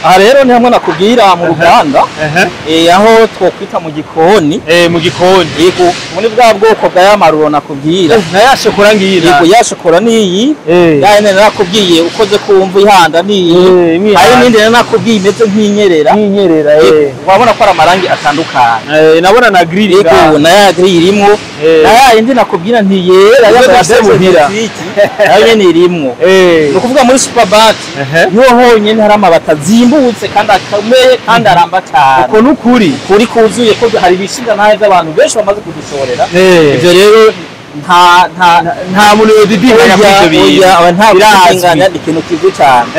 Aha rero ni hamwe nakubwira mu ruganda, aho twokwita mu gikoni. Mu gikoni. Yego, muri bwa bwoko bwa ya maruro nakubwira. Na ya shokora ngiyi. Yego, ya shokora niyi. Ya nyene nakubwiye ukoze kumva ihanda niyi. Hari n'indi nakubwiye imeze nk'inyerera. Nk'inyerera. Wabona ko ari amarangi atandukanye. Nabona na grill. Yego, na ya grill irimwo. Na ya yindi nakubwira ntiyera ya muhira. Nayo nyene irimwo. Ni ukuvuga muri Superbat niho honyene hari amabati azimbutse kandi akomeye kandi aramba cyane. Uko nukuri kuri kuzuye ko hari ibishinga ntahe z'abantu benshi bamaze kudushorera. Ivyo rero nta muntu yodidinganya kuri ivyo bintu. Oya, nta kudidinganya, ni ikintu kizwi cyane.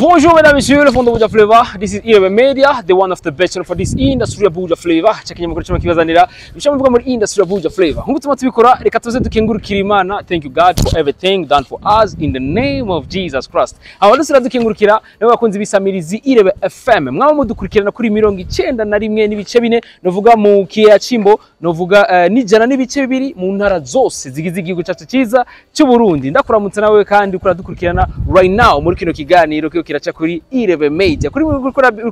Bonjour mesdames et messieurs, le fond de Buja Flavor. This is Irebe Media, the one of the best channel for this industry of Buja Flavor. Chakinyamakuru cyo kibazanira ibishamwe bivuga muri industry of Buja Flavor. Nkuko tuma tubikora, reka tuze dukengurukira Imana. Thank you God for everything done for us in the name of Jesus Christ. Aho dusira dukengurukira nabo bakunzi bisamirizi Irebe FM. Mwaba mudukurikirana kuri 91.4 novuga mu kiya Chimbo, novuga nijana n'ibice bibiri mu ntara zose zigize igihugu cyacu cyiza cy'u Burundi. Ndakuramutsa nawe kandi ukuradukurikirana right now muri kino kiganiro kiraca kuri Irebe Media. Kuri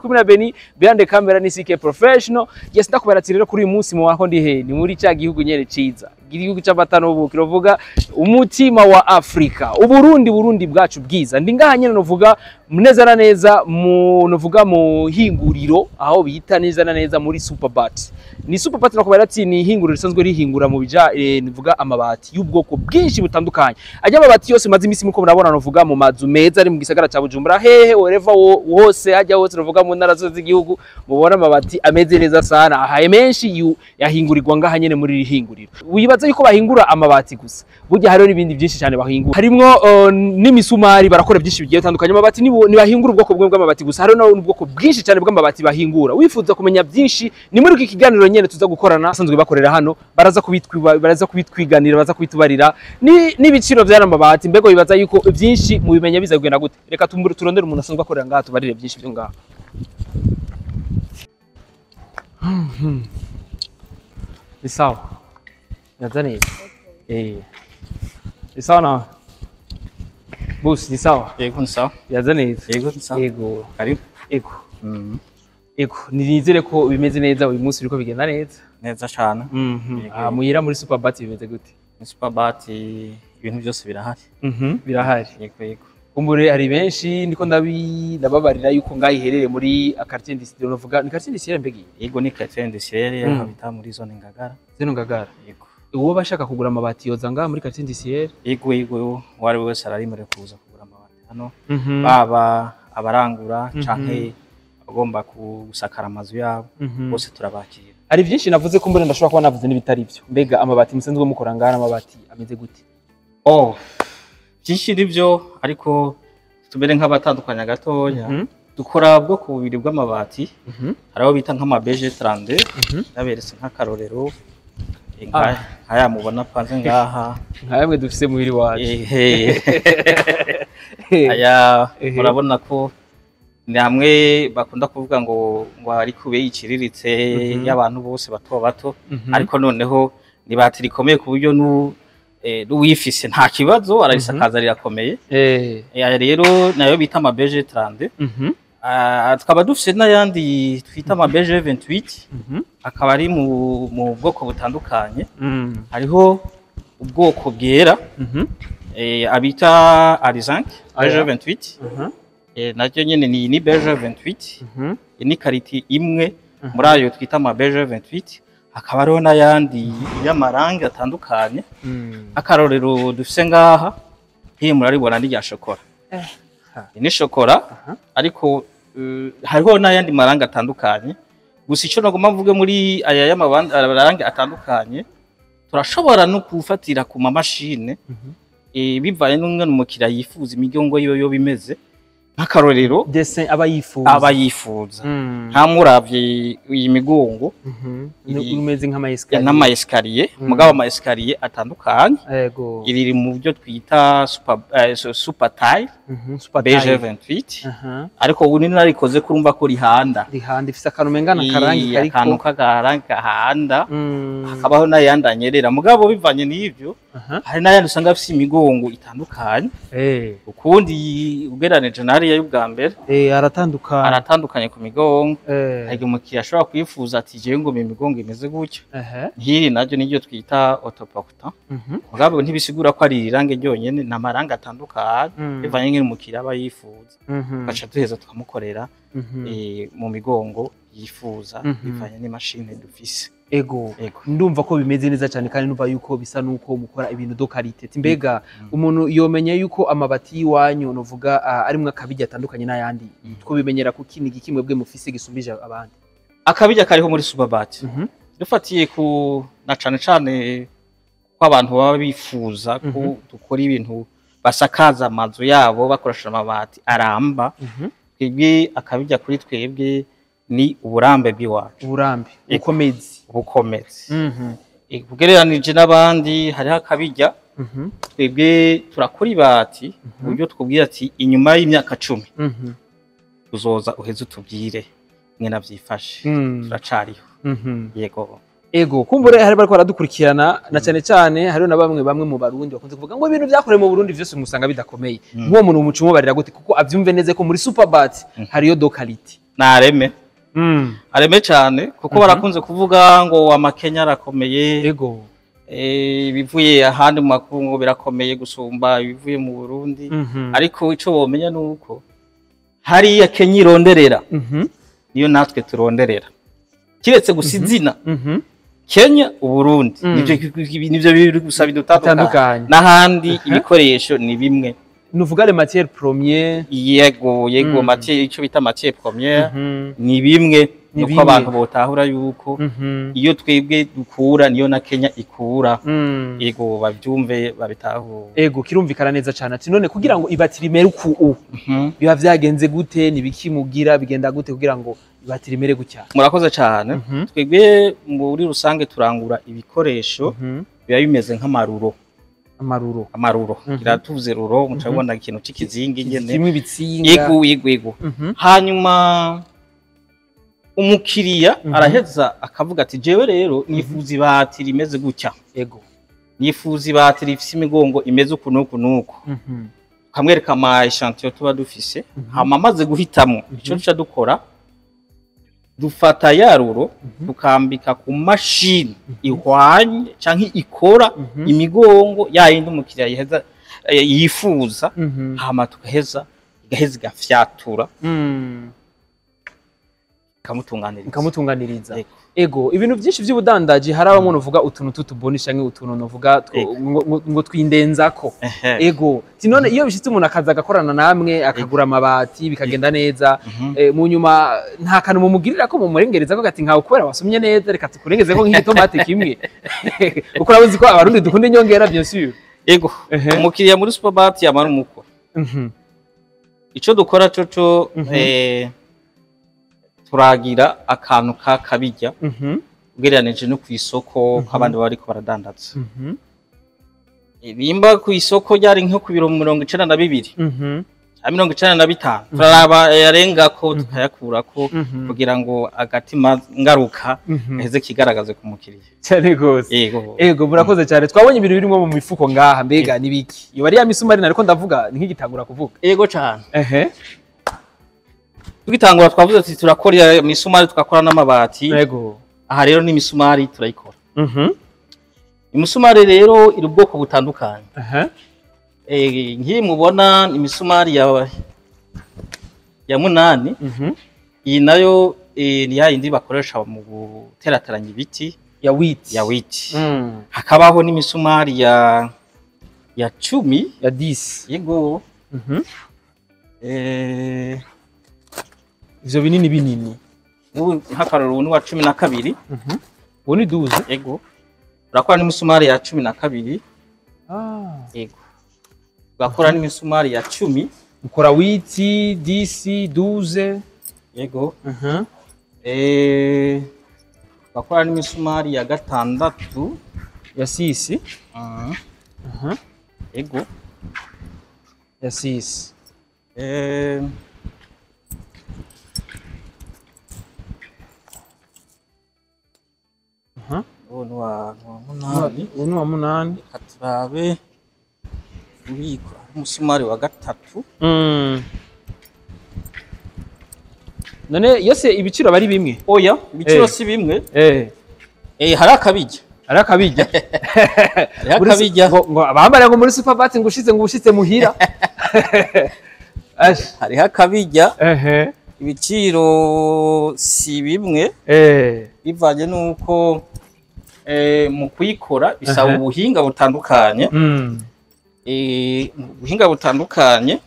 kuri na Beni behind the camera ni CK Professional. Yes, ndakubara ati rero kuri uyu munsi mu wako ndi he ni muri cya gihugu nyene ciza, igihugu cy'abatano ubu kirovuga umutima wa Afrika, Uburundi, Burundi bwacu bwiza. Ndi ngaha nyene novuga neza na neza mu novuga mu hinguriro aho bita neza na neza muri Superbat. Ni Superbat nakubara ati ni hinguriro risanzwe rihingura mu bija nivuga amabati y'ubwoko bwinshi butandukanye. Ajya amabati yose maze imisi muko murabona novuga mu mazu meza ari mu gisagara ca Bujumbura, hehe wherever hose hajya hose novuga mu ntara zose z'igihugu mubona amabati ameze neza sana. Ahaye menshi yahingurirwa ngaha nyene muri rihinguriro. Wibaza yuko bahingura amabati gusa, burya hariho n'ibindi byinshi cyane bahingura, harimwo n'imisumari, barakora byinshi bigiye bitandukanye. Amabati ni bahingura ubwoko bumwe bw'amabati gusa, hariho n'ubwoko bwinshi cyane bw'amabati bahingura. Wifuza kumenya byinshi ni muri iki kiganiro nyene tuza gukorana asanzwe bakorera hano, baraza kubitwiganira, baraza kubitubarira n'ibiciro by'amabati. Mbego bibaza yuko byinshi mubimenya biza kugenda gute. Reka turondere umuntu asanzwe akorera ngaha tubarire byinshi byo ngaha. Ni sawa. Nazani. Ni sawa na Bus, ni sawa. Yego ni sawa. Yazani. Yego ni sawa. Yego. Karibu. Yego. Yego, nizere ko bimeze neza uyu munsi biriko bigenda neza. Neza cyane. Muhira muri Superbat bimeze gute? Muri Superbat ibintu byose birahari. Birahari. Yego yego. Kumbure hari benshi ndiko ndababarira yuko ngayiherere muri quartier industriel novuga ni quartier industriel mbegi. Yego ni quartier industriel aho bita muri zone Ngagara. Zone Ngagara. Yego. Uwo bashaka kugura amabati yoza ngaha muri quartier industriel. Yego yego, wari wese ararimere kuza kugura amabati hano. Baba abarangura canke agomba gusakara amazu yabo bose turabakira. Hari byinshi navuze ko mbone ndashobora kuba navuze n'ibitari byo. Mbega amabati musanzwe mukora ngaha amabati ameze gute? Oh, byinshi nibyo ariko tumere nk'abatandukanya gatonya. Dukora ubwoko bubiri bw'amabati. Hari aho bita nk'ama BG 32 naberetse nk'akarorero. Nkaya mubona panze ngaha nkayamwe dufise muhiri wacu. Aya murabona ko ni hamwe bakunda kuvuga ngo ari kube yiciriritse y'abantu bose bato bato, ariko noneho ni bati rikomeye ku buryo n'uwifise nta kibazo ararisakaza rirakomeye. Aya rero nayo bita ama BG 32. Tukaba dufise n'ayandi twita ama BG 28, akaba ari mu bwoko butandukanye. Hariho ubwoko bwera abita Arizinc BG 28, naryo nyene ni BG 28, ni kariti imwe muri ayo twita ama BG 28. Hakaba hariho n'ayandi y'amarangi atandukanye. Akarorero dufise ngaha hiye muraribona ni rya shokora. Ni shokora ariko hariho n'ayandi marangi atandukanye. Gusa ico nagomba mvuge muri aya y'amarangi atandukanye, turashobora no kufatira ku mamashine bivanye n'umwana umukiriya yifuza imigongo yiwe yo bimeze. Nk'akarorero dessin aba yifuza, aba yifuza. Ntamuravye iyi migongo imeze nk'ama escalier, n'ama escalier, mugabo ama escalier atandukanye. Yego, iri mu byo twita super tile, super tile BG 28. Ariko ubu ni narikoze kurumva ko rihanda, rihanda ifise akantu mengana karangi kariko akantu k'akarangi kahanda, hakabaho n'ayandi anyerera. Mugabo bivanye n'ivyo Hari n'ayandi usanga afise imigongo itandukanye. Ukundi ugereranije n'ariya y'ubwa mbere, aratandukanye. Aratandukanye ku migongo. Hari umukiriya ashobora kwifuza ati: "Jewe ngo imigongo imeze gutya." Nk'iri naryo niryo twita autoportant. Mugabo ntibisigura ko ari irange ryonyene, ni amarangi atandukanye bivanye n'ingene umukiriya aba yifuza. Tugaca duheza tukamukorera mu migongo yifuza bivanye n'imashini dufise. Ego. Ego. Ndumva ko bimeze neza cyane, kandi numva yuko bisa nuko mukora ibintu de qualité. Mbega umuntu yomenya yuko amabati y'iwanyu, novuga, arimwo akabijya atandukanye n'ayandi, two bimenyera kuki? Ni igiki mwebwe mufise gisumbije abandi? Akabijya kariho muri Superbat, dufatiye ku na cane cane ko abantu baba bifuza ko dukora ibintu basakaza amazu yabo bakoresheje amabati aramba. Twebwe akabijya kuri twebwe ni uburambe bw'iwacu. Uburambe. Ego. Ubukomezi. Ubukomezi. Ugereranije n'abandi, hariho akabijya. Twebwe turakora ibati ku buryo twubwira ati: "Inyuma y'imyaka 10 uzoza uheze utubwire mwene vyifashe." Turacariho. Yego. Ego, kumbure hari bariko baradukurikirana, na cyane cyane hariho na bamwe bamwe mu Barundi bakunze kuvuga ngo ibintu vyakorewe mu Burundi vyose musanga bidakomeye. Nk'uwo muntu umuca umubarira gute kuko avyumve neza ko muri Superbat hariyo de qualité? Nareme, areme cyane, kuko barakunze kuvuga ngo amakenya arakomeye, ibivuye ahandi mu makungu birakomeye gusumba ibivuye mu Burundi. Ariko ico bomenya nuko hariya Kenya ironderera, niyo natwe turonderera, kiretse gusa izina. Kenya, Uburundi, nivyo bibiri gusa bidutandukanye. Bitandukanye. N'ahandi ibikoresho ni bimwe. Nuvuga les matières premières. Yego. Matière, ico bita matière première, ni bimwe. Ni Nuko bimwe. abantu botahura yuko iyo twebwe dukura niyo na Kenya ikura. Yego, bavyumve, babitahure. Ego, kirumvikana neza cyane. Ati none kugira ngo ibati rimere uku u biba vyagenze gute? Ni biki mugira? Bigenda gute kugira ngo ibati rimere gutya? Murakoze cyane. Twebwe muri rusange turangura ibikoresho biba bimeze nk'amaruro. Amaruro. Amaruro. Kiratuvuze ruro, muca mubona ikintu c'ikizingi nyene. Kimwe ibitsinga. Yego. Hanyuma umukiriya araheza akavuga ati: "Jewe rero nifuza ibati rimeze gutya, nifuza ibati rifise imigongo imeze uku n'uku n'uku." Ukamwereka ama échantillon tuba dufise. Hama amaze guhitamwo, ico duca dukora, dufata ya ruro tukambika ku mashini ihwanye canke ikora imigongo ya yindi umukiriya yiheza, yifuza. Hama tugaheza, igaheza igafyatura, ikamutunganiriza. Ikamutunganiriza. Yego. Ego, ibintu byinshi by'ubudandaji hari abamwe uvuga utuntu tutuboni canke utuntu nuvuga ngo twindenzako. Ego, ti none iyo bishitse umuntu akaza agakorana namwe, akagura amabati, bikagenda neza, mu nyuma nta kantu mumugirira ko mumurengereza ko gati nkawe kubera wasomye neza, reka tukurengeze ko nk'igitomate kimwe, kuko urabizi ko Abarundi dukunda inyongera, bien sûr. Ego. Umukiriya muri Superbat yamara umukwa. Ico dukora coco, turagira akantu kakabirya ugereranije no kw'isoko k'abandi baba bariko baradandaza. Bimba ku isoko ryari nko ku biro 92 a 95, turaraba yarengako tukayakurako kugira ngo agatima ngaruka gaheze kigaragaze ku mukiriya. Cyane gose. Yego. Ego, murakoze cyane. Twabonye ibintu birimo mu mifuko ngaha, mbega nibiki? Iyo bari ya misumari nariko ndavuga, ni nk'igitangura kuvuga. Yego cane. Tugitangura twavuze ati turakora imisumari, tugakora n'amabati. Aha rero ni imisumari turayikora. Imisumari rero iri ubwoko butandukanye. Nk'iyi mubona ni imisumari ya 8. Iyi nayo ni ya yindi bakoresha mu guterateranya ibiti. Ya 8. Ya 8. Hakabaho n'imisumari ya 10. Ya 10. Yego. Ivyo binini binini. Ubu nk'akarorero ubu ni wa 12. Uwo ni 12. Yego, urakora n'imisumari ya 12. Yego, ugakora n'imisumari ya 10. Ukora 8, 10, 12. Yego. Ugakora n'imisumari ya 6. Ya 6. Yego. Ya 6. Uwo ni wa 8. munani. Uyu ni uwa munani. Reka turabe ububiko, umusumari wa gatatu. None yose ibiciro bari bimwe? Oya, ibiciro si bimwe. Hari akabijya. Hari akabijya. Hari akabijya. Ngo abambara ngo muri Superbat ngo ushize ngo ushitse muhira. Hariho akabijya. Ibiciro si bimwe. Bivanye nuko mu kuyikora bisaba ubuhinga butandukanye. Ubuhinga butandukanye.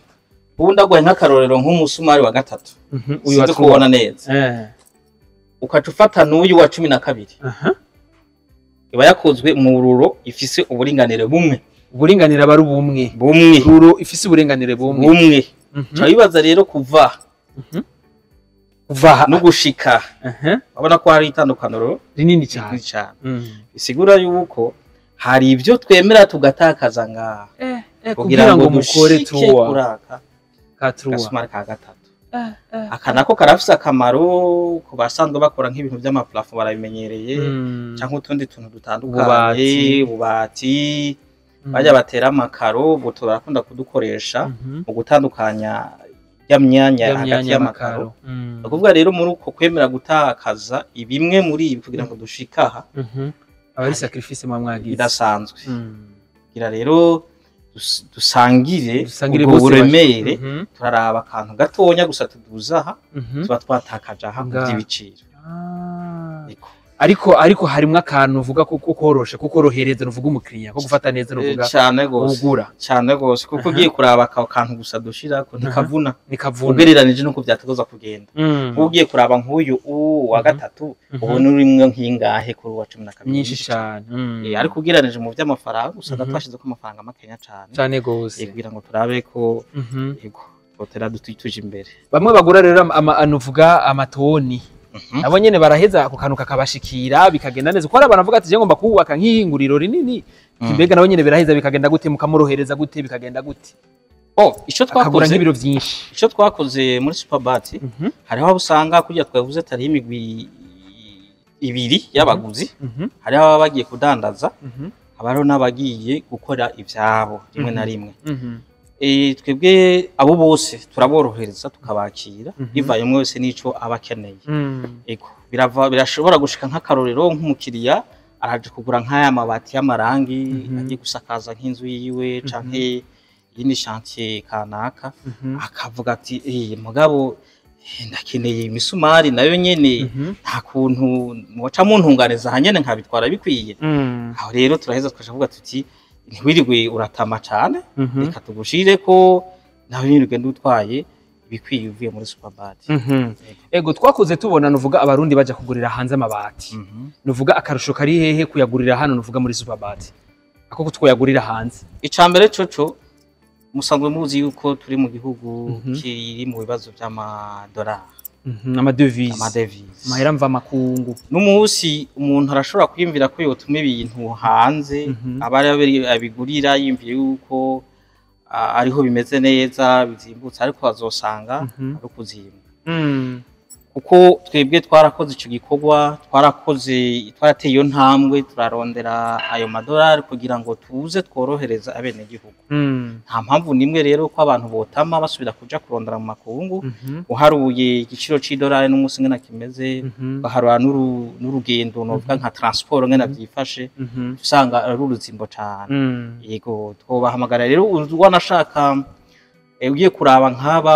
Ubu ndaguhaye nk'akarorero nk'umusumari wa gatatu. Uyu sinzi kubona neza. Ukaca ufata n'uyu wa 12. Iba yakozwe mu ruro ifise uburinganire bumwe. Uburinganire aba ari bumwe. Bumwe. Ruro ifise uburinganire bumwe. Bumwe. Ca wibaza rero kuva kuva no gushika. Urabona ko hari itandukaniro rinini cyane. Bisigura yuko hari ibyo twemera tugatakaza ngaha. Kugira ngo mukore tuwa kuraka katruwa. Gasumari ka gatatu. Aka nako karafise akamaro ku basanzwe bakora nk'ibintu by'amaplafond barabimenyereye, canke utundi tuntu dutandukanye, ububati, bajya batera amakaro, buto barakunda kudukoresha mu gutandukanya ya myanya hagati y'amakaro. Ukuvuga rero muri uko kwemera gutakaza ibimwe muri ibi kugira ngo dushikaha, aba ari sacrifice mwamwagize idasanzwe. Kugira rero dusangire ubwo buremere, turaraba akantu gatonya gusa tuduzaha, tuba twatakaje aha mu by'ibiciro. Ariko harimwo akantu uvuga ko koroshe, ko korohereza nuvuga umukiriya, ko gufata neza nuvuga cyane gose, ugura cyane gose, kuko ugiye kuraba aka kantu gusa dushira ko ntikavuna, nikavuna ugereranije nuko byatugoza kugenda. Ugiye kuraba nk'uyu wa gatatu, ubona urimwe nkingahe kuri wa 12 nyinshi cyane. Ariko ugereranije mu by'amafaranga usanga twashize ko amafaranga makenya cyane cyane gose, kugira ngo turabe ko yego twotera dutuje imbere. Bamwe bagura rero anuvuga amatoni. Nabo nyene baraheza ako kantu kakabashikira bikagenda neza. Kuko abantu bavuga ati je ngomba kubaka nk'ihinguriro rinini, mbega nabo nyene biraheza bikagenda gute, mukamorohereza gute, bikagenda gute? Ico twakoze nk'ibiro byinshi. Ico twakoze muri Superbat, hariho abo usanga kurya twavuze atari imigwi ibiri y'abaguzi, hariho ababa bagiye kudandaza, haba hariho n'abagiye gukora ivyabo rimwe na rimwe. Twebwe abo bose turaborohereza tukabakira bivaye umwe wese nico aba akeneye. Ego birashobora gushika nk'akarorero nk'umukiriya araje kugura nk'aya mabati y'amarangi agiye gusakaza nk'inzu yiwe canke yindi chantier kanaka, akavuga ati mugabo ndakeneye imisumari nayo nyene, nta kuntu mwoca muntunganiza hanyene nkabitwara bikwiye. Aho rero turaheza tukavuga tuti ntiwirirwe uratama cyane, reka tugushire ko nawe nirwe ndutwaye ibikwiye uvuye muri Superbat. Ego twakoze tubona nuvuga abarundi baja kugurira hanze amabati. Nuvuga akarusho kari hehe kuyagurira hano nuvuga muri Superbat, ako kutwoyagurira hanze? Icambere coco musanzwe muzi yuko turi mu gihugu kiri mu bibazo by'amadolari, amadevise, amadevize, amahera mva makungu. N'umunsi umuntu arashobora kwiyumvira ko yotuma ibintu hanze, aba abigurira yiyumviye yuko ariho bimeze neza bizimbutse, ariko azosanga ari ukuzimba. Kuko twebwe twarakoze ico gikorwa, twarateye iyo ntambwe, turarondera ayo madolari kugira ngo tuze tworohereza abenegihugu. Nta mpamvu nimwe rero ko abantu botama basubira kuja kurondera mu makungu. Uharuye igiciro c'idolari n'umunsi ngena kimeze, ugaharura n'urugendo novuga nka transport ngena byifashe, usanga ari uruzimbo cane. Yego twobahamagara rero wanashaka ugiye kuraba nk'aba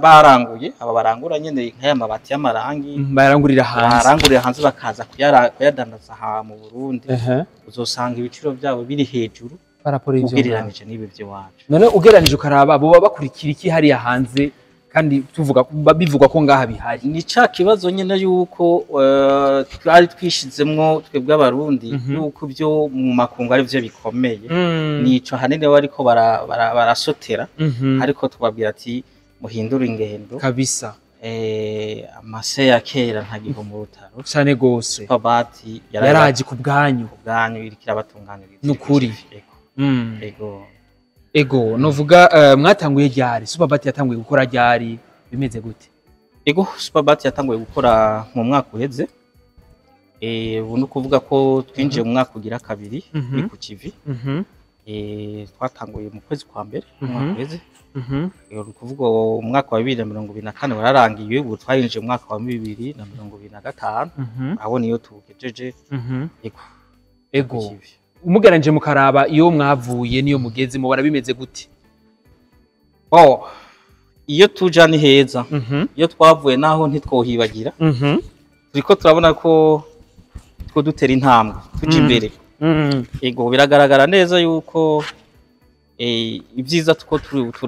baranguye, aba barangura nyene nk'aya mabati y'amarangi barangurira hanze, barangurira hanze bakaza kuyadandaza ha mu Burundi, uzosanga ibiciro byabo biri hejuru ugereranije n'ibi by'iwacu. None ugereranije ukaraba bo bakurikira iki hariya hanze, kandi tuvuga bivugwa ko ngaha bihari? Ni ca kibazo nyene yuko twari twishizemwo twebwe abarundi yuko byo mu makungu ari byo bikomeye, nico hanini bariko barasotera, ariko tubabwira ati muhindure ingendo kabisa. Amase ya kera ntagiho mu rutaro cyane gose. Superbat yaraje ku bwanyu, iriko irabatunganiriza nukuri. Ego Ego novuga mwatanguye ryari? Superbat yatanguye gukora ryari, bimeze gute? Ego Superbat yatanguye gukora mu mwaka uheze, Ubu ni ukuvuga ko twinjiye mu mwaka ugira kabiri kuri ku kivi. Twatanguye mu kwezi kwa mbere umwaka uheze. Ni ukuvuga umwaka wa 2024 wararangiye, ubu twinjiye mu mwaka wa 2025, aho niyo tugejeje. Ego. Ego. Umugeranje mukaraba iyo mwavuye niyo mugeze mubara bimeze gute? Oh, iyo tuja ni heza. Iyo twavuye naho ntitwohibagira. Turiko turabona ko two dutera intambwe tuja imbere. Ego, biragaragara neza yuko ibyiza tuko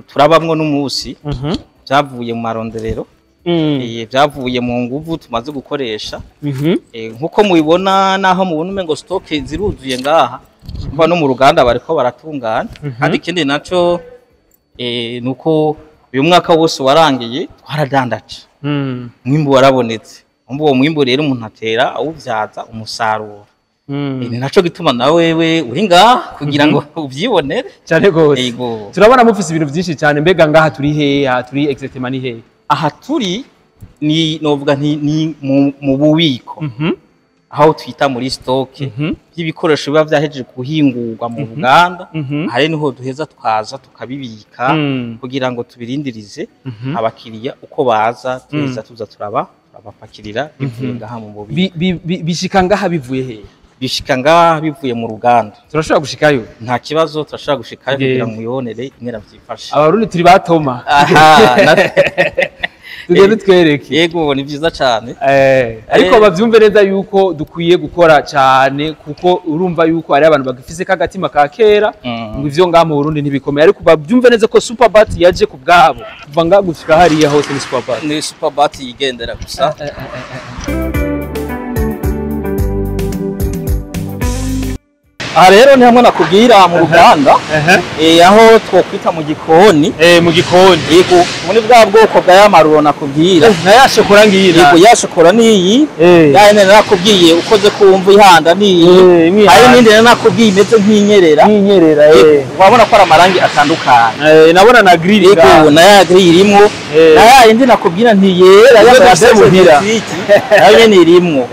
turabamwo n'umunsi byavuye mu maronderero, byavuye mu nguvu tumaze gukoresha. Nkuko mubibona, naho mubona umengo stock ziruzuye ngaha, kuva no mu ruganda bariko baratunganya. Kandi ikindi naco nuko uyu mwaka wose warangiye twaradandaje, umwimbu warabonetse. Uwo mwimbu rero umuntu atera awuvyaza umusaruro. Ni naco gituma na wewe uri ngaha kugira ngo uvyibonere. Cyane gose. Turabona mufise ibintu byinshi cyane. Mbega ngaha turi hehe? Aha turi exactement ni hehe? Aha turi ni novuga ni mu bubiko, aho twita muri stock by'ibikoresho biba vyahejeje guhingurwa mu ruganda. Hari niho duheza twaza tukabibika kugira ngo tubirindirize abakiriya uko baza, tuza tuza turabapakirira bivuye ngaha mu bubiko. Bishika ngaha bivuye hehe? Bishika ngaha bivuye mu ruganda. Turashobora gushikayo? Nta kibazo, turashobora gushikayo kugira ngo muyonere ingene vyifashe. Abarundi turi batoma. Aha, tugende twereke. Yego, ni vyiza cyane. Ariko bavyumve neza yuko dukwiye gukora cyane, kuko urumva yuko ari abantu bagifise kagatima ka kera ngo ivyo ngaha mu Burundi ntibikomeye, ariko bavyumve neza ko Superbat yaje ku bwabo. Kuva ngaha gushika hariya hose ni Superbat. Ni Superbat yigendera gusa. Aha rero ni hamwe nakubwira mu ruganda, aho twokwita mu gikoni. Mu gikoni. Yego, muri bwa bwoko bwa yamaruro nakubwira. Na ya shokora ngira. Yego, ya shokora niyi. Ya ene nakubwiye ukoze kumva ihanda niyi. Hari nindi nakubwiye imeze nk'inyerera. Nk'inyerera. Wabona ko ari amarangi atandukanye. Nabona na grill. Yego, na ya grill irimwo. Na ya indi nakubwira ntiyera ya muhira. Nayo nyene irimwo.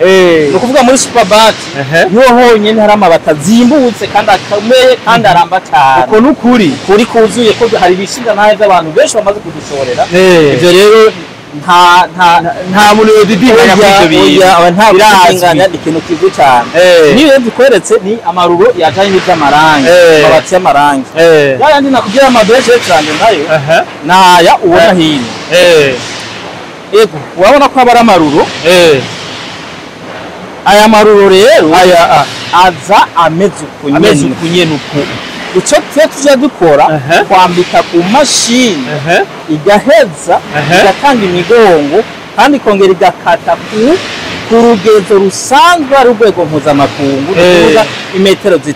Ni ukuvuga muri Superbat niho honyene hari amabati azimbutse kandi akomeye kandi aramba cyane. Uko nukuri kuri kuzuye ko hari ibishinga ntahe by'abantu benshi bamaze kudushorera. Ivyo rero nta muntu yodidinganya kuri ivyo bintu. Nta kudidinganya, ni ikintu kizwi cyane. Niyo dukweretse ni amaruro yajanye n'ivy'amarangi, amabati y'amarangi. Ya yandi nakubwira amabeje cyane nayo naya ubona hino. Ego, urabona ko aba ari amaruro. Aya maruro rero aya aza ameze uku nyene uku. Ico twe tuja dukora kwambika ku mashini, igaheza igatanga imigongo kandi ikongera igakata ku rugezo rusanzwe ari urwego mpuzamakungu, ni imetero 3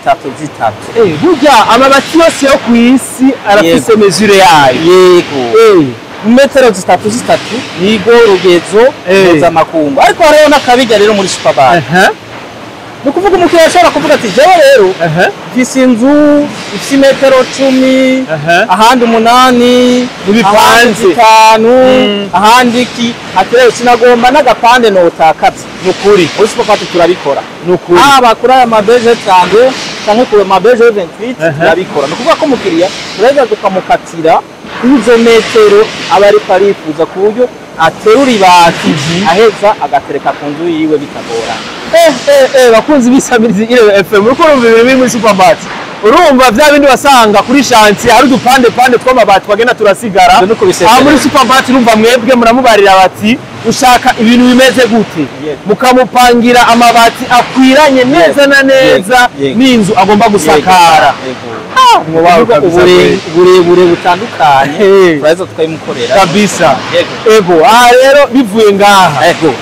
3. Burya amabati yose yo ku isi arafise mesure yayo. Yego. Metero 3 3 nigo rugezo mpuzamakungu. Ariko hariho n'akabirya rero muri Superbat. Ni ukuvuga umukiriya ashobora kuvuga ati jewe rero mfise inzu ifise imetero 10, ahandi 8, ahandi 5, ahandi iki, ati rero sinagomba n'agapande notakaza. Nukuri muri Superbat turabikora. Nukuri haba kuri aya mabeje 32 canke ku mabeje 28 turabikora. Ni ukuvuga ko umukiriya turaheza tukamukatira izo metero aba ariko arifuza, ku buryo aterura ibati aheza agatereka ku nzu yiwe bitagorana. Bakunzi b'isamirizi Irebe FM, uriko urumva ibintu biri muri Superbat. Urumva vya bindi wasanga kuri chantier hari udupande pande tw'amabati twagenda turasigara. Aha muri Superbat urumva mwebwe muramubarira bati ushaka ibintu bimeze gute, mukamupangira amabati akwiranye neza na neza n'inzu agomba gusakara. Uburebure butandukanye turaheza tukabimukorera kabisa. Ego, aha rero bivuye ngaha. Ego.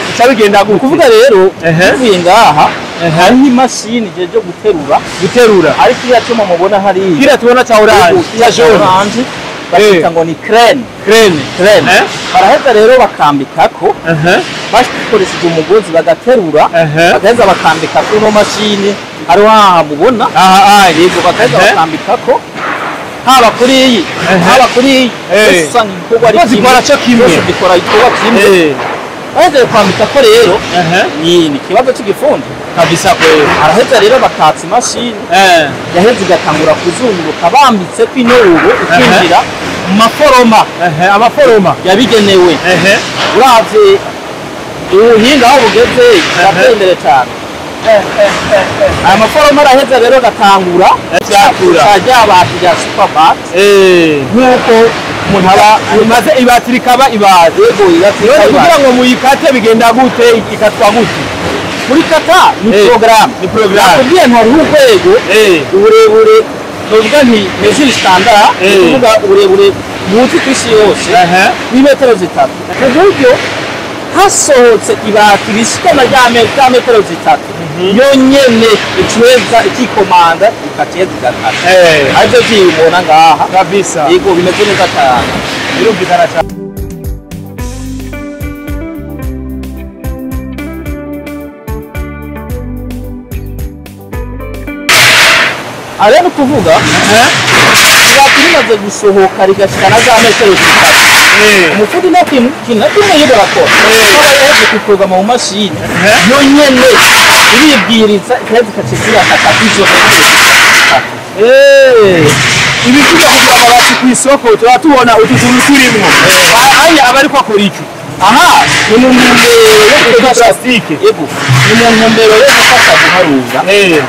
Bica bigenda gute? Kuvuga rero bivuye ngaha hariho imashini igihe guterura guterura, ariko iriya cyuma mubona hariya, kiriya tubona cya orange, cya jaune, bakita ngo ni crane. Crane. Crane. Baraheza rero bakambikako bakoresheje umugozi bagaterura, bagaheza bakambika kuri ino mashini hariho aha mubona. Yego, bagaheza bakambikako haba kuri iyi, haba kuri iyi, usanga igikorwa ari kimwe, zikora cyo kimwe, zikora igikorwa kimwe. Bahejeje kwambika ko rero ni ikibazo cy'igifundi kabisa kweli. Araheza rero bakatsa imashini yaheze igatangura kuzunguruka bambitse ko inorubo ikinjira mu maforoma amaforoma yabigenewe. Uravye ubuhinga aho bugeze birateye imbere cyane. Aya maforoma araheza rero agatangura ryabati rya superbat nk'uko umuntu aba maze ibati rikaba ibati. Yego, ibati rikaba ibati. Kugira ngo muyikate bigenda gute, ikatwa gute? Muri kata ni programme. Ni programme. Nakubwiye nti hariho urwego uburebure novuga nti mesure standard, ni ukuvuga uburebure buzwi ku isi yose n'imetero 3, ku buryo hasohotse ibati rishikana rya metero 3 yonyene icweza ikikomanda ikateza igakata. Arivyo vyibona ngaha kabisa. Yego, bimeze neza cyane, birumvikana cyane. Aha ni ukuvuga ibati rimaze gusohoka rigashika na za metero 3, umufundi nta kintu na kimwe yiga arakora, aba yahejeje kuyikurwa mu mashini yonyene iribwiriza ikaheza ikaca irakata izo metero 3. Ibi tujya kugura amabati ku isoko tuba tubona utu tuntu turimwo, aya aba ariko akora iki? Aha ni mu ntumbero yo gufasha plastique. Yego, ni mu ntumbero yo gufasha guharura,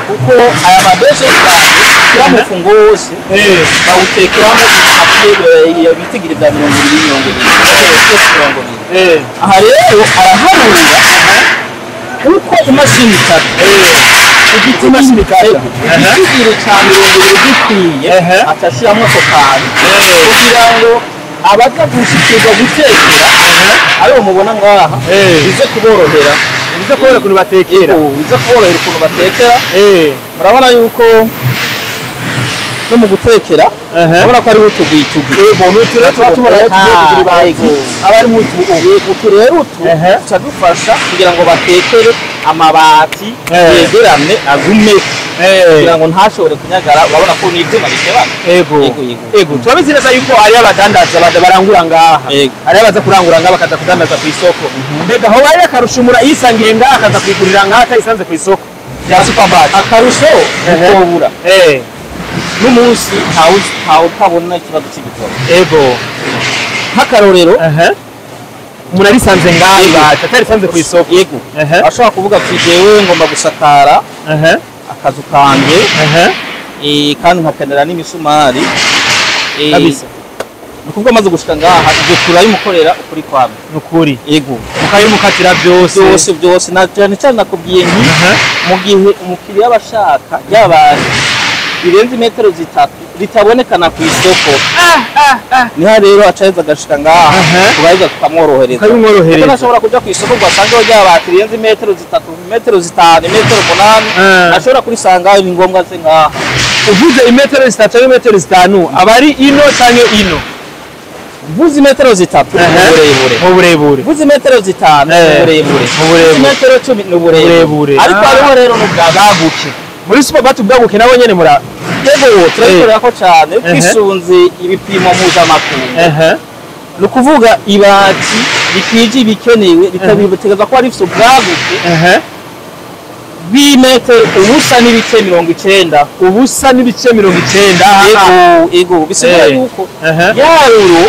kuko aya mabeshe ushyira mu mufungo wose bawutekeramo ibitigiri bya 20 20 20. Aha rero araharura uko imashini ikata, imashini ikata igitigiri cya 20 gikwiye, atashyiramo ako kantu kugira ngo abaza gushikirwa gutekera aribo mubona ngaha bize kuborohera, bize kuborohera ukuntu batekera, bize kuborohera ukuntu batekera. Murabona yuko no mu gutekera urabona ko ari utugwitugwi. Yego, n'utu tuba tubona aba ari utu rero utu tuca dufasha kugira ngo batekere amabati yegerane agume, kugira ngo ntashobore kunyagara. Urabona ko ni ibyuma bikebana. Yego, yego, turabizi neza yuko ari abadandaza barangura ngaha, ari abaza kurangura ngaha bakaza kudandaza ku isoko. Mbega aho bari akarusho umura yisangiye ngaha akaza kwigurira ngaha atayisanze ku isoko rya superbat? Akarusho ntitobura n'umunsi ntawe utabona ikibazo cy'igitoro. Yego, nk'akarorero umuntu arisanze ngaha ibati atarisanze ku isoko. Yego, ashobora kuvuga ati jewe ngomba gusakara akazu kanjye kandi nkakenera n'imisumari kabisa. Ni ukuvuga amaze gushika ngaha ibyo turabimukorera ukuri kwamwe. Ni ukuri. Yego, mukabimukatira byose byose byose. Na cyane cyane nakubwiye nti mu gihe umukiriya aba ashaka ryabati birenze imetero 3 ritabonekana ku isoko, niho rero acaheza agashika ngaha tugaheza tukamworohereza. Kuko ashobora kuja ku isoko ngo asangeho ryabati rirenze imetero 3, imetero 5, imetero 8, ashobora kurisangayo, ni ngombwa aze ngaha. Uvuze imetero 3 cyangwa imetero 5 aba ari ino canke ino? Mvuze imetero 3 uburebure, mu burebure. Mvuze imetero 5 uburebure, mu burebure. Imetero 10 ni uburebure. Ariko hariho rero n'ubwaguke muri superbat, ubwaguke nabo nyene mura yego turabikorera ko cyane twisunze ibipimo mpuzamakungu. Ni ukuvuga ibati rikwije ibikenewe rikabitegeza ko rifite ubwaguke bw'imetero 0.90, 0.90. Yego, yego, bisigura yuko yaruro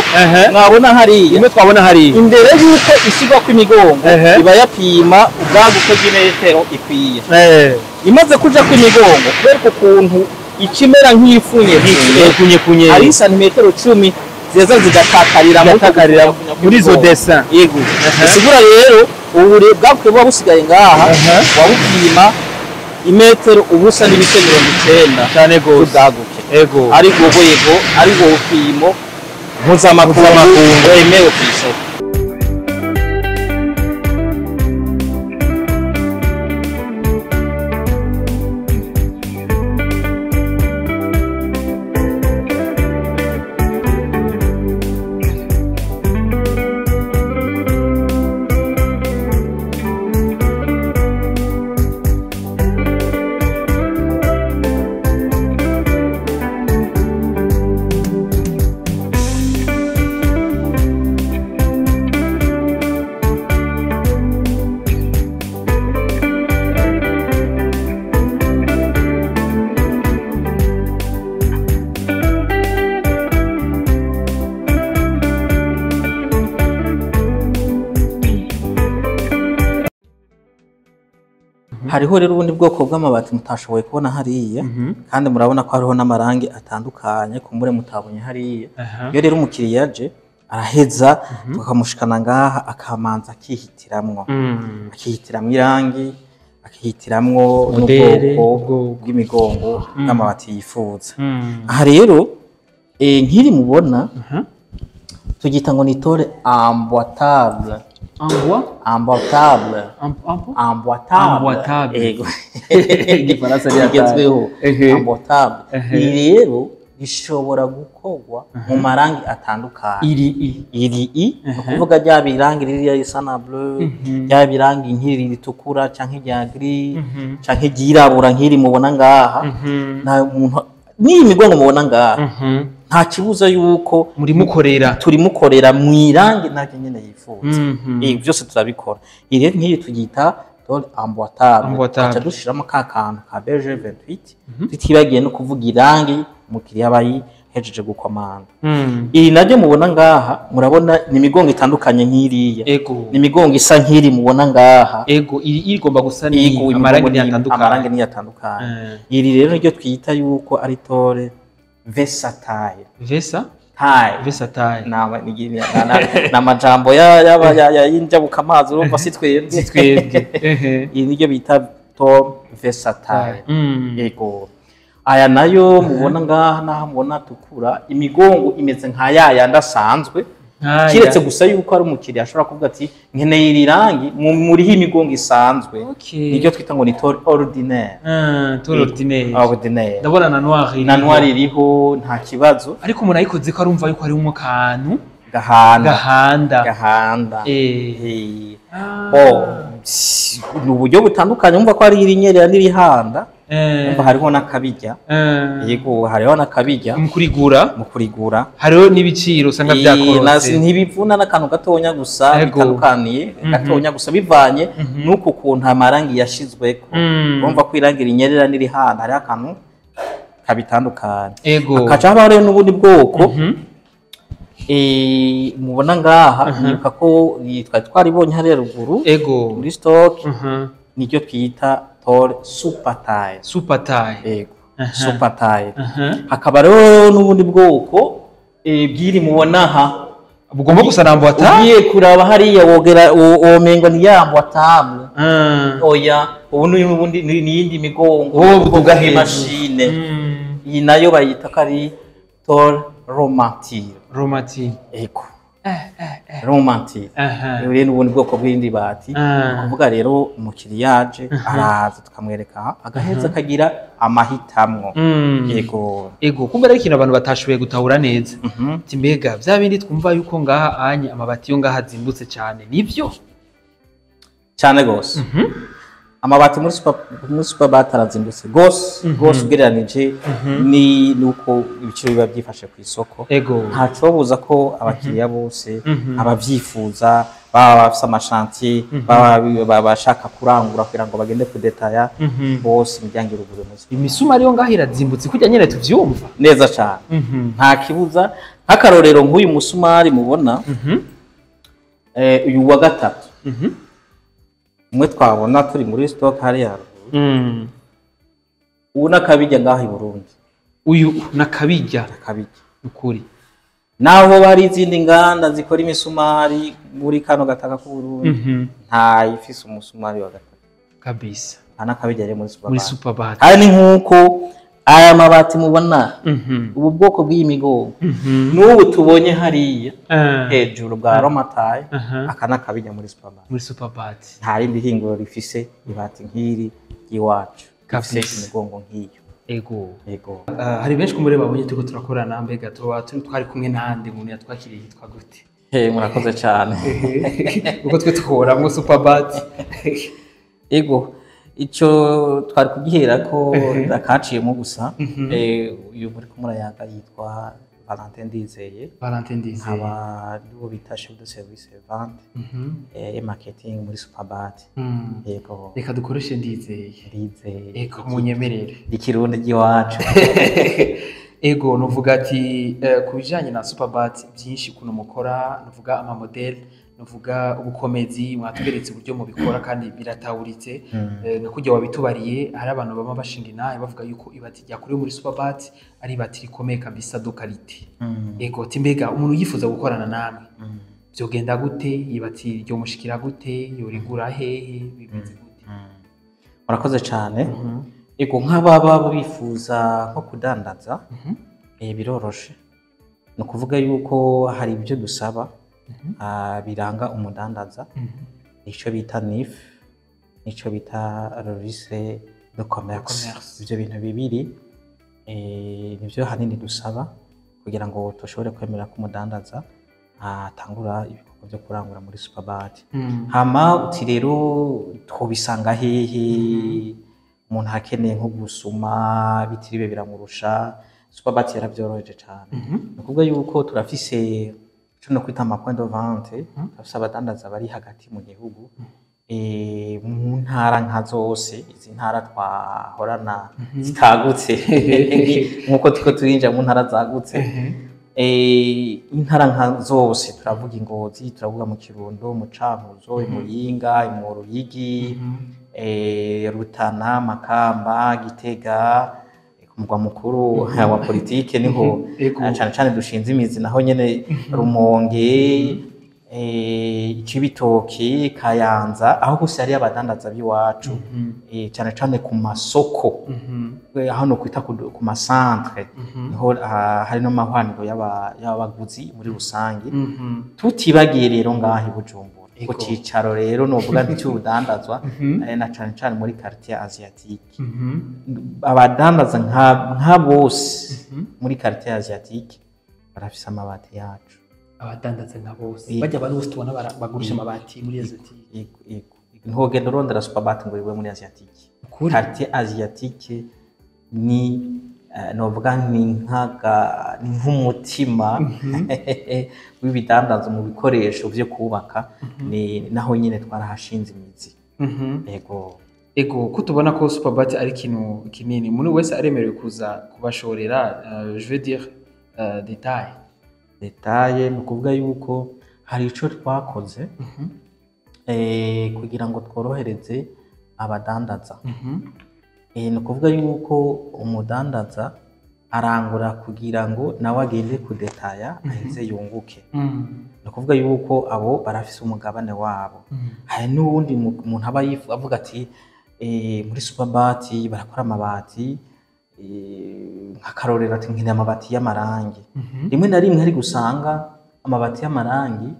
mwabona hariya, imwe twabona hariya imbere yuko isigwa kw'imigongo iba yapima ubwaguke bw'imetero ikwiye. Imaze kuja kw'imigongo kubera ukuntu ikimera nk'ifunye kunye ari santimetero 10 ziza zigatakarira muri izo dessin. Yego, bisigura rero ubure bwaguke buba busigaye ngaha wabupima imetero 0.90 cyane gose ubwaguke. Yego, ari yego, ari ubupimo mpuzamakungu wemewe ku isoko. Hariho rero ubundi bwoko bw'amabati mutashoboye kubona hariya, kandi murabona ko hariho n'amarangi atandukanye kumbure mutabonye hariya. Iyo rero umukiriya aje, araheza tukamushikana ngaha, akamanza akihitiramwo, akihitiramwo irangi, akihitiramwo modèle, n'ubwoko ubwoko. bw'imigongo bw'amabati yifuza. Aha rero nk'iri mubona tugita ngo ni tôle emboîtable. Emboî Emboîtable. Emboîtable. Emboîtable. Yego. Igifaransa ni Rigezweho. Emboîtable. Iri rero rishobora gukorwa mu marangi atandukanye. Iri i Iri i ni ukuvuga ryaba irangi ririya risa na bleu, ryaba irangi nk'iri ritukura canke irya gris canke iryirabura nk'iri mubona ngaha. Nta muntu n'iyi migongo mubona ngaha, nta kibuza yuko murimukorera. Turimukorera mu irangi naryo nyene yifuza. Byose turabikora. Iyi rero nk'iyi tuyita tôle emboîtable. Emboîtable. Tuca dushiramo ka kantu ka BG 28, tutibagiye no kuvuga irangi umukiriya aba yihejeje gukomanda. Iri naryo mubona ngaha, murabona ni imigongo itandukanye nk'iriya. Ni imigongo isa nk'iri mubona ngaha. Ego, iri igomba gusa ni Yego, amarangi imigongo ni atandukanye. Amarangi niyo atandukanye. Iri rero niryo twita yuko ari tôle versatile. Vesa Tile. Versatile. Ni amajambo y'injabukamazi, urumva si twebwe. Si twebwe. Iri niryo bita tôle versatile. Yego, aya nayo mubona ngaha, naho mubona atukura, imigongo imeze nka ya yandi asanzwe, Nkaya. kiretse gusa yuko ari umukiriya ashobora kuvuga ati nkeneye iri rangi muriho imigongo isanzwe. Niryo twita ngo ni tôle ordinaire. Ah, tôle ordinaire. Ordinaire. Ndabona na noir iriho. Na noir iriho, nta kibazo. Ariko umuntu ayikoze ko arumva yuko harimo akantu gahanda. Gahanda. Gahanda. Oh, ni uburyo butandukanye, wumva ko hari irinyerera n'irihanda. Wumva hariho n'akabijya. Yego, hariho n'akabijya. Mu kurigura. Mu kurigura. Hariho n'ibiciro usanga byakorotse. Ntibivuna n'akantu gatonya gusa. Bitandukaniye gatonya gusa bivanye n'uku kuntu amarangi yashizweko. Urumva ko irangi rinyerera n'irihanda hariho akantu kabitandukanye. Hakaca habaho rero n'ubundi bwoko mubona ngaha, nibuka ko twari twaribonye hariya ruguru muri stock, niryo twita tôle super tile. Super tile. Yego, super tile. Hakaba rero n'ubundi bwoko bw'iri mubona aha. Bugomba gusa na emboîtable. Ugiye kuraba hariya wogera womengo ni ya emboîtable. Oya, ubu ni ubundi, ni iyindi migongo. Wowe buduga Buduga hejuru. nk'imashine. Iyi nayo bayita ko ari tôle romantire. Romati. Ego, romantire. Rero n'ubundi bwoko bw'irindi bati. Kuvuga rero umukiriya yaje, araza tukamwereka, agaheza akagira amahitamwo. Yego. Ego, kumbe ari ikintu abantu batashoboye gutahura neza. Ati mbega bya bindi twumva yuko ngaha anye amabati yo ngaha azimbutse cyane, nibyo? Cyane gose. Amabati muri superbat arazimbutse gose gose ugereranije ni nuko ibiciro biba byifashe ku isoko. Ntacobuza ko abakiriya bose abavyifuza, baba bafise ama chantier, baba bashaka kurangura kugira ngo bagende kudetaya, bose imiryango iruguruye muri Superbat. Imisumari yo ngaha irazimbutse kujya nyene tuvyumva? Neza cane, nta kibuza. Nk'akarorero, nk'uyu musumari mubona, uyu wa gatatu, umwe twabona turi muri stock hariya haruguru, ubu n'akabijya ngaho i Burundi. Uyu nakabijya? Akabijya. Ukuri. Naho bari izindi nganda zikora imisumari muri kano gataka k'Uburundi, ntayifise umusumari wa gatatu. Nta n'akabijya rero muri Muri superbat. Superbat. Kandi nk'uko aya mabati mubona, ubu bwoko bw'iyi migongo n'ubu tubonye hariya hejuru bwa romataye, aka n'akabijya muri superbat. Muri Superbat. Nta rindi hinguriro rifise ibati nk'iri ry'iwacu rifise imigongo nk'iyo. Yego. Hari benshi kumure babonye turiko turakorana, mbega tuba turi twari kumwe nande? Umuntu yatwakiriye yitwa gute? Hey, murakoze cyane. Uko twe tuhoramwo Superbat. Ego, ico twari kugihera ko akaciyemo gusa. Uyu muri kumurayaga yitwa Valentin Ndizeye. Valentin Ndizeye. Nkaba niwo bita chef de service vente et marketing muri Superbat. Yego. Reka dukoreshe Ndizeye. Ndizeye. Ego, munyemerere. Ikirundi ry'iwacu. Ego, nuvuga ati ku bijanye na Superbat, byinshi kuno mukora, nuvuga ama modèle. Nuvuga ubukomezi, mwatweretse uburyo mubikora kandi biratawuritse. Nka kurya wabitubariye, hari abantu bama bashinga inahe bavuga yuko ibati ryakorewe muri Superbat ari ibati rikomeye kabisa, de qualité. Ego, ati mbega umuntu yifuza gukorana namwe vyogenda gute? Ibati ryomushikira gute? Yorigura hehe? Bimeze gute? Murakoze cyane. Ego, nk'ababa bifuza nko kudandaza, biroroshe. Ni ukuvuga yuko hari ibyo dusaba biranga umudandaza, icyo bita NIF n'icyo bita registre de commerce. Commerce. Ibyo bintu bibiri nibyo hanini dusaba kugira ngo dushobore kwemera ko umudandaza atangura ibikorwa byo kurangura muri Superbat. Hama uti rero twobisanga hehe? Umuntu akeneye nko gusuma bitiriwe biramurusha, Superbat yarabyoroheje cyane. Ni ukuvuga yuko turafise ico no kwita ama point de vente, turafise abadandaza bari hagati mu gihugu, mu ntara nka zose, izi ntara twahorana zitagutse, nkuko turiko turinjira mu ntara zagutse. Intara nka zose, turavuga Ingozi, turavuga mu Kirundo, mu Cankuzo, i Muyinga, mu Ruyigi, Rutana, Makamba, Gitega, ku mugwa mukuru wa politike niho cane cane dushinze imizi, naho nyene Rumonge, Cibitoki, Kayanza, aho hose hariyo abadandaza b'iwacu, cane cane ku masoko, hano kwita ku masantre, niho hari no mahwaniro y'abaguzi muri rusange. Tutibagiye rero ngaho i Bujumbura ku cicaro rero novuga nti cy'urudandazwa, na cane cane muri quartier asiatique. Abadandaza nka bose muri quartier asiatique barafise amabati yacu. Abadandaza nka bose, bajya abantu bose tubona bagurisha amabati muri Asiatique? Yego, yego. Ntugenda urondera Superbat ngo iwe muri asiatique. Ukuri. Quartier asiatique ni novuga ni nkaga ni nk'umutima w'ibidandazwa mu bikoresho vyo kubaka, ni naho nyine twarahashinze imizi. Yego. Ego, ko tubona ko Superbat ari ikintu kinini, umuntu wese aremerewe kuza kubashorera, je veux dire détail? Détail, ni ukuvuga yuko hari ico twakoze kugira ngo tworohereze abadandaza. Ni ukuvuga yuko umudandaza arangura kugira ngo nawe agende kudetaya aheze yunguke. Ni ukuvuga yuko abo barafise umugabane wabo. Hari n'uwundi muntu aba avuga ati muri Superbat barakora amabati, nk'akarorero ati nkeneye amabati y'amarangi. Rimwe na rimwe hari gusanga amabati y'amarangi,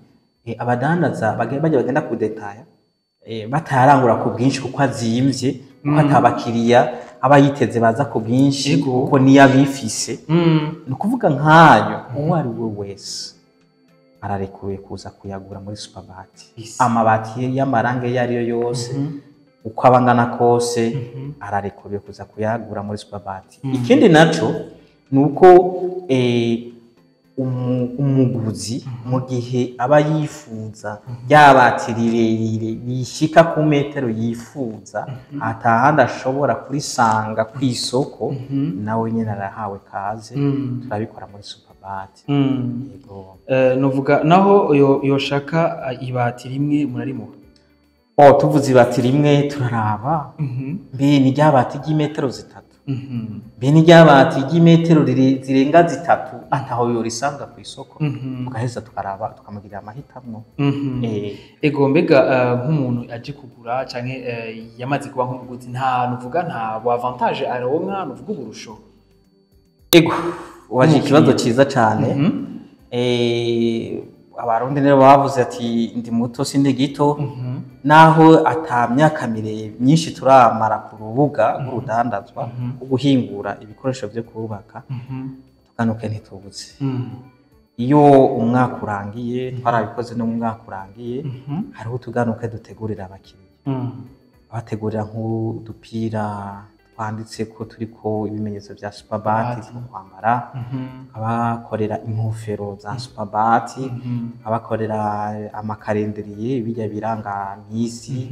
abadandaza bajya bagenda kudetaya, batayarangura ku bwinshi kuko azimvye, kuko atabakiriya aba yiteze baza ku bwinshi, kuko niyo abifise. Ni ukuvuga nk'ayo uwo ari we wese ararekuwe kuza kuyagura muri Superbat. Amabati y'amarangi ayo ari yo yose, uko aba angana kose, ararekuwe kuza kuyagura muri Superbat. Ikindi naco ni uko umuguzi mu gihe aba yifuza ryabati rirerire yishika ku metero yifuza, atahandi ashobora kurisanga ku isoko, nawe nyine arahawe kaze, turabikora muri Superbat. Yego. Novuga naho yoshaka ibati rimwe murarimuha? Oh, tuvuze ibati rimwe, turaraba mbe ni ryabati ry'imetero 3, mbe ni ryabati ry'imetero zirenga 3 ataho yorisanga ku isoko, tugaheza tukaraba tukamugirira amahitamwo. Ego, mbega nk'umuntu aje kugura canke yamaze kuba nk'umuguzi, nta nuvuga nta bu avantage aronka, nuvuga uburusho? Ego, waje ikibazo ciza cane. Abarundi rero bavuze ati ndi muto sindi gito. Naho ata myaka mire myinshi turamara ku rubuga rw'urudandazwa rwo guhingura ibikoresho vyo kubaka, tuganuke ntitubuze. Iyo umwaka urangiye, twarabikoze no mu mwaka urangiye, hariho utuganuke dutegurira abakiriya, abategurira nk'udupira twanditse ko turiko ibimenyetso vya Superbat two kwambara, abakorera inkofero za Superbat, abakorera amakarenderiye bijya biranga misi,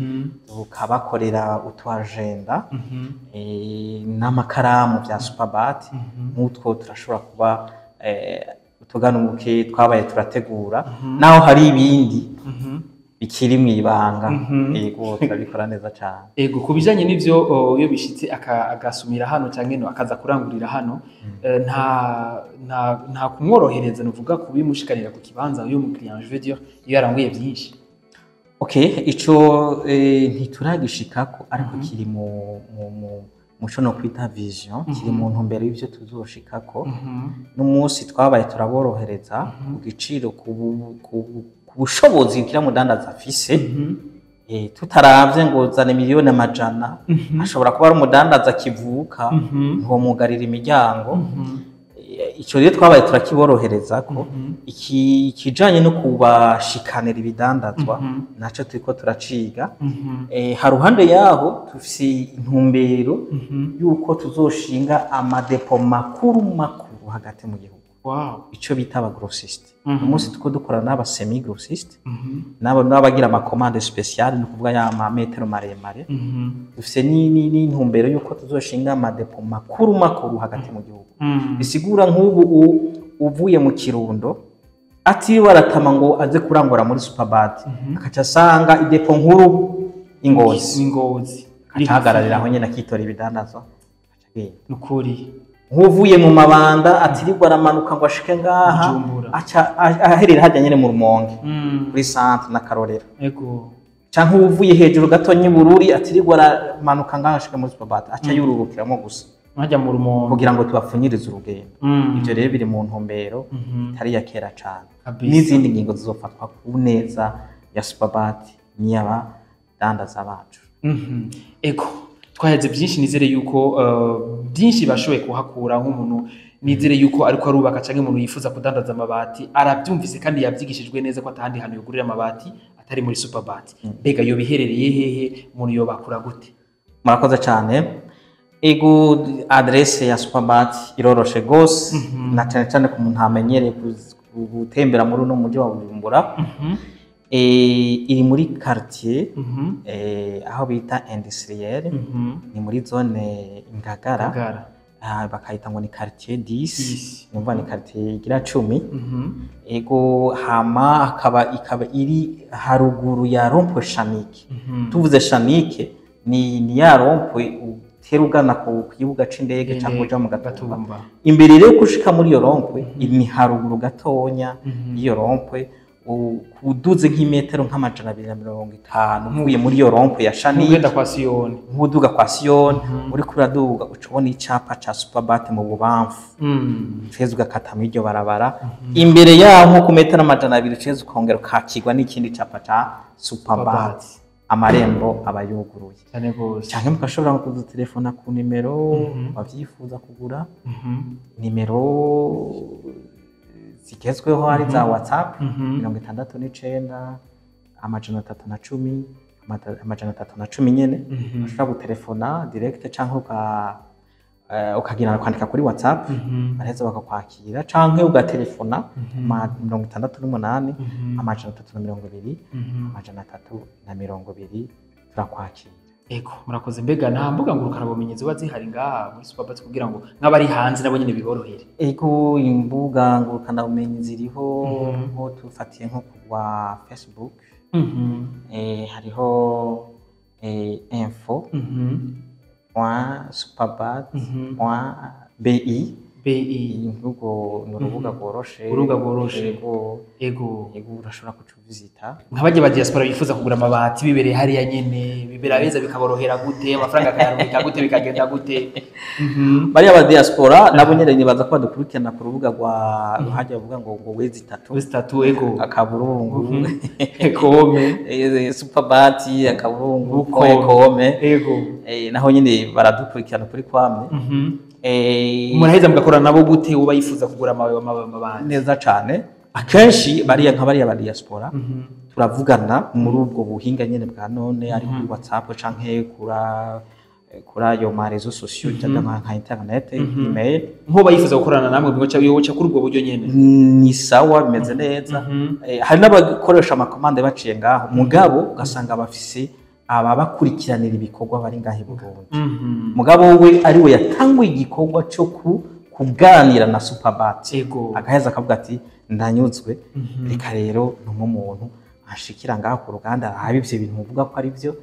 tukabakorera utu agenda n'amakaramu bya Superbat. Nk'utwo turashobora kuba utuganuke twabaye turategura, naho hari ibindi. bikiri mw'ibanga. Yego, turabikora neza cane. Ego, ku bijanye n'ivyo, iyo bishitse agasumira hano canke no akaza kurangurira hano, nta kumworohereza, nuvuga kubimushikanira ku kibanza uyo mu client, je veux dire iyo yaranguye byinshi? Okay, ico ntituragishikako, ariko kiri mu muco no kwita vision, kiri mu ntumbero y'ivyo tuzoshikako. N'umunsi twabaye turaborohereza ku giciro, ku bushobozi kira mudandaza afise. Tutaravye ngo zana miliyoni amajana, ashobora kuba ari umudandaza akivuka, ntiwomugarira imiryango. Ico rero twabaye turakiborohereza ko ikijanye no kubashikanira ibidandazwa naco turiko turaciga. Haruhande yaho dufise intumbero yuko tuzoshinga amadepo makuru makuru hagati mu gihugu, ico bita aba grossiste. Umunsi turiko dukorana n'aba semi grossiste, n'abagira ama commande spéciale, ni ukuvuga ya mametero maremare. Dufise n'intumbero yuko tuzoshinga amadepo makuru makuru hagati mu gihugu, bisigura nk'ubu uvuye mu Kirundo atiriwe aratama ngo aze kurangura muri Superbat, akaca asanga idepo nkuru i Ngozi, Ingozi. Akaca ahagararira aho nyene, akitora ibidandazwa, akaca agenda. Nukuri. Nk'uvuye mu Mabanda atirirwa aramanuka ngo ashike ngaha, Bujumbura. aca aherera hajya nyene mu Rumonge kuri centre n'akarorero, canke uwuvuye hejuru gato n'i Bururi atirirwa aramanuka ngaha ashike muri Superbat, aca yururukiramo gusa Nkajya mu Rumonge. kugira ngo tubapfunyirize urugendo. Ivyo rero biri mu ntumbero itari iya kera cane, n'izindi ngingo zizofatwa ku neza ya Superbat n'iy'abadandaza bacu. Ego, twaheze byinshi, nizere yuko byinshi bashoboye kuhakura. Nk'umuntu nizere yuko ariko arubaka canke umuntu yifuza kudandaza amabati arabyumvise kandi yabyigishijwe neza ko atahandi hantu yugurira amabati atari muri Superbat. Mbega yo biherereye hehe? Umuntu yobakura gute? Murakoze cyane. Ego, adresse ya Superbat iroroshe gose, na cyane cyane ku muntu amenyereye gutembera muri uno mujyi wa Bujumbura. Iri muri quartier aho bita industriel, ni muri zone Ngagara. Ngagara. Ah, bakayita ngo ni quartier 10. 10. Numva ni quartier igira 10. Ego, hama akaba ikaba iri haruguru ya rond-point Chanike. Tuvuze Chanike ni ya rond-point utera ugana ku kibuga c'indege cyangwa uja mu Gatumba. Gatumba. Imbere rero kushika muri iyo rond-point, ni haruguru gatonya y'iyo rond-point, uduze nk'imetero nka 250 uvuye muri iyo rond-point ya Chanike. Ugenda kwa Siyoni. Nk'uduga kwa Siyoni, uriko uraduga uca ubona icapa ca Superbat mu bubamfu, uceza ugakata muri iryo barabara. Imbere yaho nko ku metero 200 uceza ukongera ukakirwa n'ikindi capa ca Superbat. Superbat. Amarembo aba yuguruye. Cyane gose. Canke mugashobora no kudutelefona ku nimero bavyifuza kugura, nimero zigezweho ari za WhatsApp: 69 310 310 nyene. Ushobora gutelefona direct canke ukagira kwandika kuri WhatsApp, baraheza bakakwakira, canke ugatelefona 68 320 320, turakwakira. Ego, murakoze. Mbega nta mbuga ngurukanabumenyi ziba zihari ngaha muri Superbat kugira ngo nk'abari hanze nabo nyene biborohere? Ego, imbuga ngurukanabumenyi ziriho. Nko tufatiye nko ku wa Facebook, hariho info point superbat point bi. BI. Imvugo ni urubuga rworoshe. Urubuga rworoshe. Ego. Ego. Ego, urashobora kucuvizita. Nk'abajya ba diaspora bifuza kugura amabati bibereye hariya nyene, bibera beza, bikaborohera gute? Amafaranga akayarungika gute? Bikagenda gute? Bariya ba diaspora nabo nyene nibaza ko badukurikirana ku rubuga rwa hajya bavuga ngo wezi itatu Wezi tatu, ego. Akaburungu Kome. Superbat akaburungu Kome. Kome. Ego. Naho nyene baradukurikirana kuri kwamwe. Muraheza mugakorana nabo gute uba yifuza kugura amabati? Neza cane. Akenshi bariya nka bariya ba diaspora turavugana muri ubwo buhinga nyene bwa none, ari kuri WhatsApp canke kuri ayo ma réseaux sociaux cyangwa nka internet, email. Nk'uba yifuza gukorana namwe mwoca yoca kuri ubwo buryo nyene? Ni sawa, bimeze neza. Hari n'abakoresha amakomande baciye ngaho, mugabo ugasanga bafise ababakurikiranira ibikorwa bari ngaho i Burundi, mugabo we ari we yatanguye igikorwa cyo kuganira na Superbat, agaheza akavuga ati: "Ndanyuzwe, reka rero ntumwe umuntu Ashikira ngaho ku ruganda, arabe ivyo bintu muvuga ko ari byo,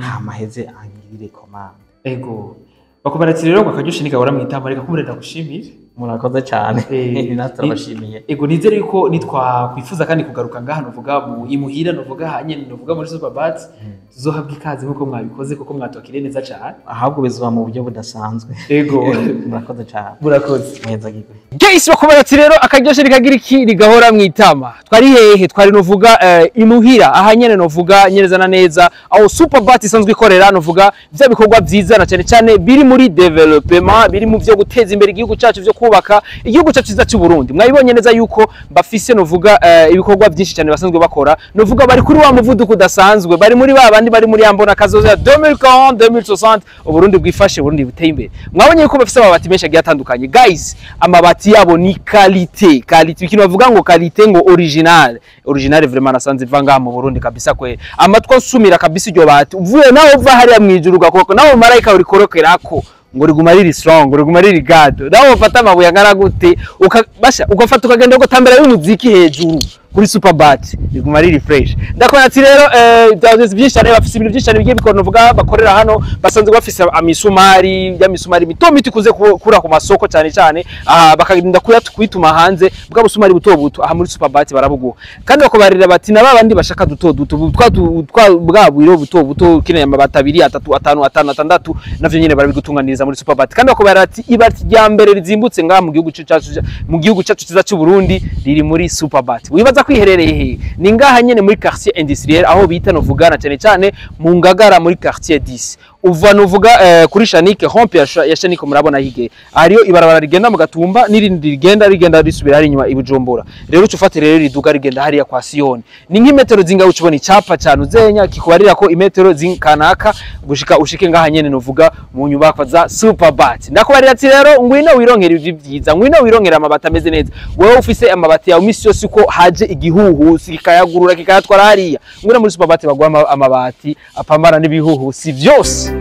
hama heze angirire commande. Ego, bakubaratse rero ngo akaryoshe ntigahora mu itama. Reka kumurenda gushimire. Murakoze cyane, natwe turabashimiye. Ego, nizere yuko nitwakwifuza kandi kugaruka ngaha, nuvuga mu imuhira, nuvuga hanyene, nuvuga muri Superbat, tuzohabwa ikaze nkuko mwabikoze, kuko mwatwakiriye neza cyane. Ahubwo bizuba mu buryo budasanzwe. Ego. Murakoze cyane. Murakoze. Mweza gigwe. Guys, bakubaratse rero, akaryoshe rikagira iki? Rigahora mu itama. Twari hehe? Twari nuvuga imuhira, aha nyene, nuvuga nyereza na neza aho Superbat isanzwe ikorera, nuvuga vya bikorwa vyiza na cyane cyane biri muri développement, biri mu vyo guteza imbere igihugu cyacu, vyo kubaka igihugu cyacu cyiza cy'u Burundi. Mwabibonye neza yuko bafise nuvuga ibikorwa byinshi cyane basanzwe bakora, nuvuga bari kuri wa muvuduko udasanzwe, bari muri ba bandi bari muri ya mbona kazoza ya 2040 2060, Uburundi bwifashe, Uburundi buteye imbere. Mwabonye yuko bafise amabati menshi agiye atandukanye. Guys, amabati yabo ni qualité, qualité, ikintu bavuga ngo qualité, ngo original, original vraiment nasanze iva ngaha mu Burundi kabisa. Kwe amatwa nsumira kabisa, iryo bati uvuye nawe uva hariya mwijuru gakoko, nawe marayika urikorokerako ngo riguma riri strong, riguma riri gado. Nawe ufata amabuye angana gute, ukabasha ugafata ukagenda ugotambera y'umuziki hejuru kuri Superbat, riguma riri fresh. Ndakora ati rero byaje byinshi cyane, bafise ibintu byinshi cyane bigiye bikora, nuvuga bakorera hano. Basanzwe bafise amisumari, ya misumari mito mito ikuze kura ku masoko cyane cyane, aha bakagenda kuyituma hanze. Bwa busumari buto buto, aha muri Superbat barabuguha, kandi bakobarira bati na babandi bashaka duto duto twa bwa bwiro buto buto, kineye amabati abiri, atatu, atanu, atanu, atandatu, navyo nyene barabigutunganiriza muri Superbat. Kandi bakobarira ati ibati rya mbere rizimbutse ngaha mu gihugu cyacu, mu gihugu cyacu cyiza cy'u Burundi, riri muri Superbat. Wibaza kwiherereye he? Ni ngaha nyene muri quartier industriel, aho bita novugana cyane cyane mu Ngagara, muri quartier 10. Uva nuvuga kuri Shanike, rond-point ya Shanike, murabona hige hariyo ibarabara rigenda mu Gatumba n'irindi rigenda risubira hari inyuma i Bujumbura. Rero uca ufate rero riduga rigenda hariya kwa Siyoni, ni nk'imetero zinga, ucubona icapa cyane uzenya kikubarira ko imetero zinkanaka gushika ushike ngaha nyene, nuvuga mu nyubakwa za Superbat. Ndakubarira ati rero ngwino wironkera ivyo byiza, ngwino wironkera amabati ameze neza. Wewe ufise amabati yawe misi yose uko haje igihuhusi kikayagurura kikayatwara hariya, ngwino muri Superbat baguha amabati apambana n'ibihuhusi vyose.